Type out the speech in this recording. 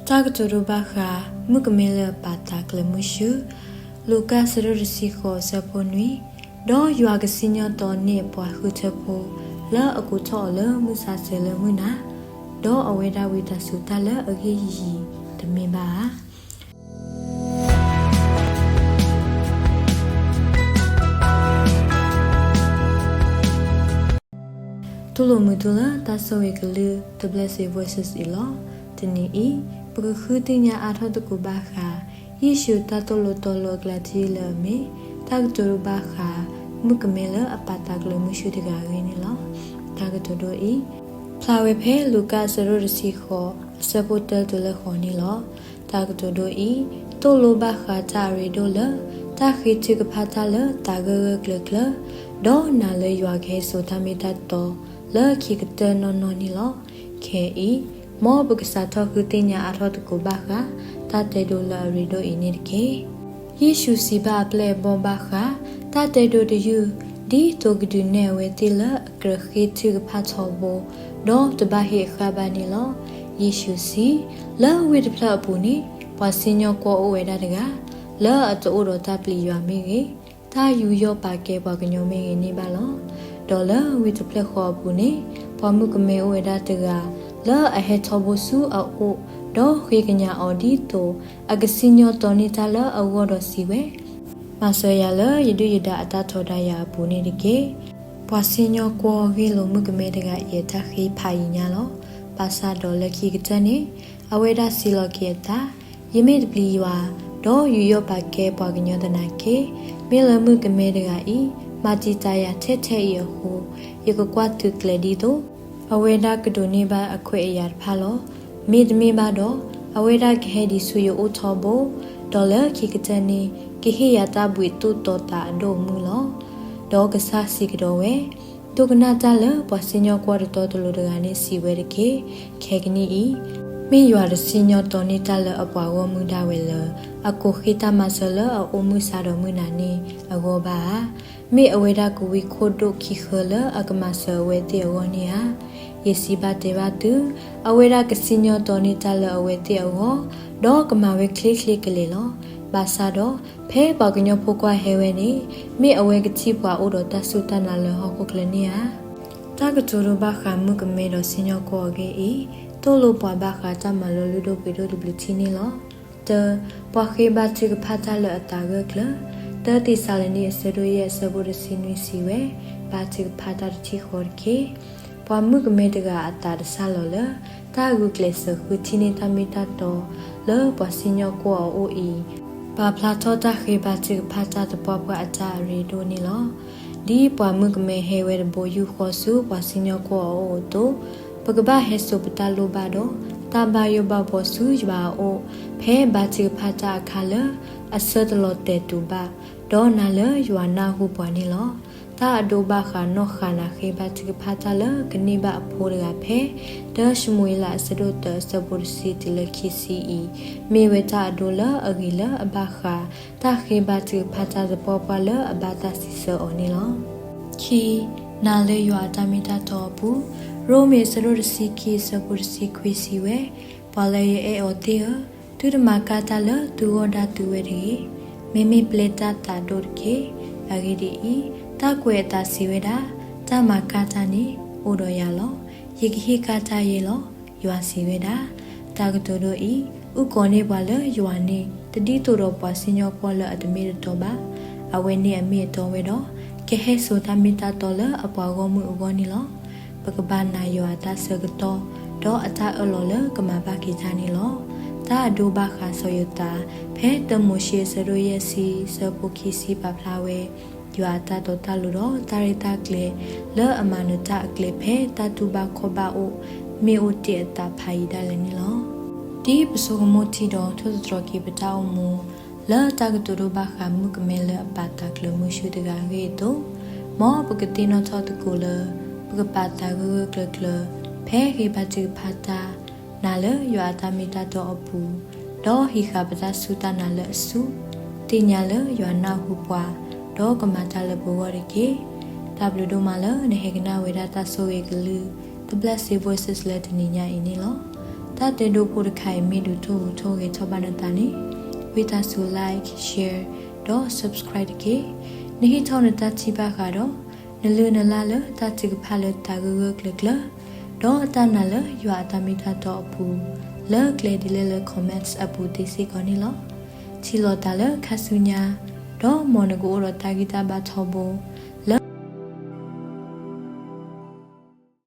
တၢ်ကတိၤဒိဘၣ်ဃး မုၣ်ကမဲလၢအပာ်သးကျၢၤမုၢ်ဆူၣ်, လူၤကၣ်အဆၢဒိၣ်တဆံဃိးအဆၢဖိနွံ, ဒီးယွၤကစံၣ်ညီၣ်တီန့ၢ်အပှၤဃုထၢဖိ လၢအကိးထီၣ်အီၤလၢမုၢ်ဆါဆၢလၢမုၢ်နၤ, ဒီးအဝဲဒၣ်ဝံသးစူၤတၢ်လၢအဂ့ၢ်ယံာ်ယံာ်တမ့ၢ်ဘၣ်ဧါ. တူၢ်လိာ်မုာ်သုလၢတၢ်ဆိၣ်ဂ့ၤကလုၢ် The Blessed Voices အံၤလီၤ. တနံၤအံၤ ပကဃုသ့ၣ်ညါအါထီၣ်သကိးဘၣ်ဃး ယ့ၣ်ၡူးတၢ်သိၣ်လိတီလိအကျါတယုၢ်လၢအမ့ၢ် တၢ်ကတိၤဒိဘၣ်ဃး မုၣ်ကမဲလၢအပာ်သးကျၢၤမုၢ်ဆူၣ်တဂၤအဂ့ၢ်န့ၣ်လီၤ. တၢ်ကတိၤဒိအံၤ ဖျါဝဲဖဲလူၤကၣ်အဆၢဒိၣ်တဆံဃိး အဆၢဖိတၢတုၤလၢဃိးန့ၣ်လီၤ. တၢ်ကတိၤဒိအံၤ သိၣ်လိဘၣ်ဃးတၢ်အရ့ဒိၣ်လၢ တၢ်ဃ့ထုကဖၣ်တၢ်လၢသးဂၢၢ်ဂၢၢ်ကျၢၤကျၢၤ, ဒီးနာ်လၢယွၤကဟဲစိာ်တၢ်မ့ၢ်တၢ်တီ လၢခံကတၢၢ်နီၢ်နီၢ်န့ၣ်လီၤ. ခဲအံၤ မ်ပကစးထီၣ်ဃုသ့ၣ်ညါအါထီၣ်သကိးဘၣ်ဃး တၢ်တဲဒိလၢအရ့ဒိၣ်အံၤန့ၣ်တက့ၢ်. ယ့ၣ်ၡူးစံးဘၣ်အပျဲၢ်အဘီၣ်ဘၣ်ဃး တၢ်တဲဒိတယုၢ် ဒ်သိးကဒုးနဲၣ်အဝဲသ့ၣ်လၢအကြၢးဃ့ထုကဖၣ်ထီဘိ, ဒီးတဘၣ်ဟ့ၣ်အဃၣ်ဘၣ်န့ၣ်လီၤ. ယ့ၣ်ၡူးစံး, လၢဝ့ၢ်တဖျၢၣ်အပူၤန့ၣ် ပှၤစံၣ်ညီၣ်ကွီၢ်အိၣ်ဝဲဒၣ်တဂၤ, လၢအတအိၣ်ဒီးတၢ်ပျံၤယွၤမ့ၢ်ဂ့ၤ, တၢ်ယူးယီၣ်ပာ်ကဲပှၤကညီမ့ၢ်ဂ့ၤန့ၣ်ဘၣ်လီၤ. ဒီးလၢဝ့ၢ်တဖျၢၣ်ဃီအပူၤန့ၣ် ပှၤမုၣ်ကမဲအိၣ်ဝဲဒၣ်တဂၤ, လၢအဟဲထီဘိဆူအအိၣ်, ဒီးဃ့ကညးအီၤဒ်သိးအကစံၣ်ညီၣ်တီန့ၢ်တၢ်လၢအဂီၢ်ဒီးစံးဝဲ, မၤစၢၤယၤလၢယဒုၣ်ယဒါအတၢ်ထီဒါယၤအပူၤန့ၣ်တက့ၢ်. ပှၤစံၣ်ညီၣ်ကွီၢ်ဂ့ၢ်လိာ်မုၣ်ကမဲတဂၤအံၤအတၢ်ဃ့ဖးယံၤညါလီၤ. ဘၣ်ဆၣ်ဒီးလၢခံကတၢၢ်န့ၣ် အဝဲဒၣ်စံးလီၤက့ၤအသး, ယမ့ၢ်တပျံၤယွၤ, ဒီးယူးယီၣ်ပာ်ကဲပှၤကညီသနာ်က့, မ့ၢ်လၢမုၣ်ကမဲတဂၤအံၤ မၤတံာ်တာ်ယၤထဲထဲအံၤအဃိ, ယကကွၢ်သုးကျဲၤဒ်သိး အဝဲဒၣ်ကဒိးန့ၢ်ဘၣ်အခွဲးအယာ်တဖၣ်လီၤ. မ့တမ့ၢ်ဘၣ်ဒီး အဝဲဒၣ်ကဟဲဒံးဆူယအိၣ်ထီဘိ, ဒီးလၢခံကတၢၢ်န့ၣ် ကဟ့ၣ်ယၤတၢ်ဘှံးသူၣ်တီၤသးအဒိၣ်အမုၢ်လီၤ. ဒီးကစၢ်စံးကဒီးဝဲ, ဒိကနၣ်တၢ်လၢပှၤစံၣ်ညီၣ်ကွီၢ်တတီတလိၤတဂၤန့ၣ်စံးဝဲတက့ၢ်. ခဲကနံၣ်အံၤ မ့ၢ်ယွၤတစံၣ်ညီၣ်တီန့ၢ်တၢ်လၢအပှၤဂီၢ်မုၢ်ဒၣ်ဝဲလၢ အကိးဃ့တၢ်မၤစၢၤလၢအအိၣ်မုာ်စှၤဒီးမုၢ်နၤန့ၣ်အဂီၢ်ဘၣ်ဧါ. မ့ၢ်အဝဲဒၣ်ကဝံခိၣ်ဒိၣ်ခံဃၢလၢအကမၤစၢၤအဝဲသ့ၣ်အဂီၢ်န့ၣ်ဧါ. ယစံးဘၣ်တဲဘၣ်သု, အဝဲဒၣ်ကစံၣ်ညီၣ်တီန့ၢ်တၢ်လၢအဝဲသ့ၣ်အဂီၢ်, ဒီးကမၤဝဲချ့ချ့ကလဲာ်လီၤ. ဘၣ်ဆၣ်ဒီး ဖဲပှၤကညီဖိခွါဟဲဝဲန့ၣ် မ့ၢ်အဝဲကထံၣ်ပှၤအိၣ်ဒီးတၢ်စူၢ်တၢ်နာ်လၢဟီၣ်ခိၣ်ချၢန့ၣ်ဧါ. တၢ်ကတိၤဒိဘၣ်ဃးမုၣ်ကမဲဒီးစံၣ်ညီၣ်ကွီၢ်အဂ့ၢ်အံၤ သိၣ်လိပှၤဘၣ်ဃးတၢ်မၤလိလုၢ်ဒိၣ်ပှ့ၤဒိၣ်တဘျုးထံၣ်န့ၣ်လီၤ. တၢ, ပှၤဃ့ဘါထုကဖၣ်တၢ်လၢအသးဂၢၢ်ကျၢၤ, တၢသ့းစၤလနံ အဆၢဒိၣ်ယဲၢ် အဆၢဖိတဆံနွံစံးဝဲ, ဘါထုကဖၣ်တၢ်တထံၣ်ဃီတက့ၢ်. ပှၤမုၣ်ကမဲတဂၤအသးတစၢ်လီၤလၢ တၢ်ဂုာ်ကျဲးစၢးဃုထံၣ်န့ၢ်တၢ်မ့ၢ်တၢ်တီလၢပှၤစံၣ်ညီၣ်ကွီၢ်အအိၣ်အံၤ ပာ်ဖျါထီၣ်တၢ်ဃ့ဘါထုကဖၣ်တၢ်သပှၢ်ပှၢ်အတၢ်အရ့ဒိၣ်န့ၣ်လီၤ. ဒ်ပှၤမုၣ်ကမဲဟဲဝဲတဘိယူၢ်ဃီဆူပှၤစံၣ်ညီၣ်ကွီၢ်အအိၣ်အသိး, ပကဘၣ်ဟဲစိာ်ပတၢ်လိၣ်ဘၣ်ဒီး တၢ်ဘၣ်ယိၣ်ဘၣ်ဘှီဆူယွၤအအိၣ် ဖဲဘါထုကဖၣ်တၢ်အခါလၢအဆၢတလီၤတဲာ်တူာ်ဘၣ်, ဒီးနာ်လၢယွၤနၢ်ဟူပှၤန့ၣ်လီၤ. တၢ်အဒိဘၣ်ဃးနီၢ်ဃၤနၤဃ့ဘါထုကဖၣ်တၢ်လၢကန့ၢ်ဘၣ်အဖိတဂၤဖဲ တၢၡမူၤအ့လး အဆၢဒိၣ်တၢ အဆၢဖိတဆံတုၤလၢခံဆံအံၤ, မ့ၢ်ဝဲတၢ်အဒိလၢအဂ့ၤလၢအဘၣ်ဃး တၢ်ဃ့ဘါထုကဖၣ်တၢ်သပှၢ်ပှၢ်လၢအဘၣ်တၢ်စံးဆၢအီၤန့ၣ်လီၤ. ခံ, နာ်လၢယွၤအတၢ်မ့ၢ်တၢ်တီအပူၤ, ရိမ့ၤ အဆၢဒိၣ်တဆံခံ အဆၢဖိတဆံခွံစံးဝဲ, ပှၤလၢယအဲၣ်အီၤသ့ၣ်ဧၢ, သုတမၤကၢ်တၢ်လၢသုဂီၢ်ဒၣ်သုဝဲတဂ့ၤ. မ့မ့ၢ်ပျဲတၢ်သးဒိၣ်တက့ၢ်. အဂ့ၢ်ဒ်အံၤ, တၢ်ကွဲးအသးစံးဝဲဒၣ်, တၢ်မၤကၢ်တၢ်န့ၣ်အိၣ်ဒီးယၤလီၤ. ယကဟ့ၣ်ကၢ်တၢ်ယဲလီၤ, ယွၤစံးဝဲဒၣ်. တၢ်ကတိၤဒိအံၤ အုၣ်ကီၤန့ၢ်ပှၤလၢယွၤန့ၣ် တဒ်သိးဒီးပှၤစံၣ်ညီၣ်ကွီၢ်လၢအတမ့ၢ်တတီဘၣ်. အဝဲန့ၢ်အမ့ၢ်အတီဝဲဒီး ကဟဲစိာ်တၢ်မ့ၢ်တၢ်တီလၢအပှၤဂီၢ်မုၢ်အဂီၢ်န့ၣ်လီၤ. ပကဘၣ်နာ်ယွၤအတၢ်ဆၢကတီၢ် ဒီးအတၢ်အၢၣ်လီၤလၢကမၤဘၣ်က့ၤတၢ်န့ၣ်လီၤ. တၢ်အဒိဘၣ်ဃးစီၤယိၤသး ဖဲတၢမိၤၡ့ အဆၢဒိၣ်ယဲၢ်ဆံ အဆၢဖိခံဆံပာ်ဖျါဝဲ ယွၤအတၢ်တီတၢ်လိၤဒီးတၢ်ရဲၣ်တၢ်ကျဲၤ လၢအမၤနၢၤတၢ်အကျဲဖဲတၢ်တူၢ်ဘၣ်ခီၣ်ဘၣ်အိၣ် မ့ၢ်အိၣ်တ့ၢ်အသးဖးယံာ်ဒၣ်လဲာ်န့ၣ်လီၤ. ဒ်ပဆိကမိၣ်ထံဒီးထိၣ်သတြီၤက့ၤပတၢ်အိၣ်မူ လၢတၢ်ကတိၤဒိဘၣ်ဃးမုၣ်ကမဲလၢအပာ်သးကျၢၤမုၢ်ဆူၣ်တဂၤအဂ့ၢ်အသိး, မ်ပကသ့ၣ်နီၣ်ထီၣ်သကိးလၢ ပကပာ်သးဂၢၢ်ဂၢၢ်ကျၢၤကျၢၤ ဖဲဃ့ဘါထုကဖၣ်တၢ်, နာ်လၢယွၤအတၢ်မ့ၢ်တၢ်တီအပူၤ, ဒီးဟံးဃာ်ပတၢ်စူၢ်တၢ်နာ်လၢအဆူၣ်, သ့ၣ်ညါလၢယွၤနၢ်ဟူပှၤ, ဒီးကမၤတၢ်လၢပဂီၢ်တက့ၢ်. တၢ်ဘျုးဒိၣ်မးလၢနဟဲကနၣ်ဝဲဒၣ်တၢ်ဆိၣ်ဂ့ၤကလုၢ် The Blessed Voices လၢတနံၤညါအံၤန့ၣ်လီၤ. တၢ်တဲဒိဖိတခါအံၤ မ့ၢ်ဒုးထိၣ်ဟူးထိၣ်ဂဲၤထီၣ်ဘၣ်နသးန့ၣ်, ဝံသးစူၤ like, share ဒီး subscribe တက့ၢ်. နဟ့ၣ်ထီၣ်နတၢ်ထံၣ်ဘၣ်ဃးဒီး နလုၢ်နလၢ်လၢတၢ်ထုကဖၣ်လၢတၢ်ဂၢၢ်ဂၢၢ်ကျၢၤကျၢၤ ဒီးတၢ်နာ်လၢယွၤအတၢ်မ့ၢ်တၢ်တီအပူၤ လၢကျဲဒ်လဲၣ်လၢ comments အပူၤသ့စ့ၢ်ကီးန့ၣ်လီၤ. ထံၣ်လိာ်သးလၢခါဆူညါ, ဒီးမ်နကအိၣ်ဒီးတၢ်ဂံၢ်တၢ်ဘါထီဘိ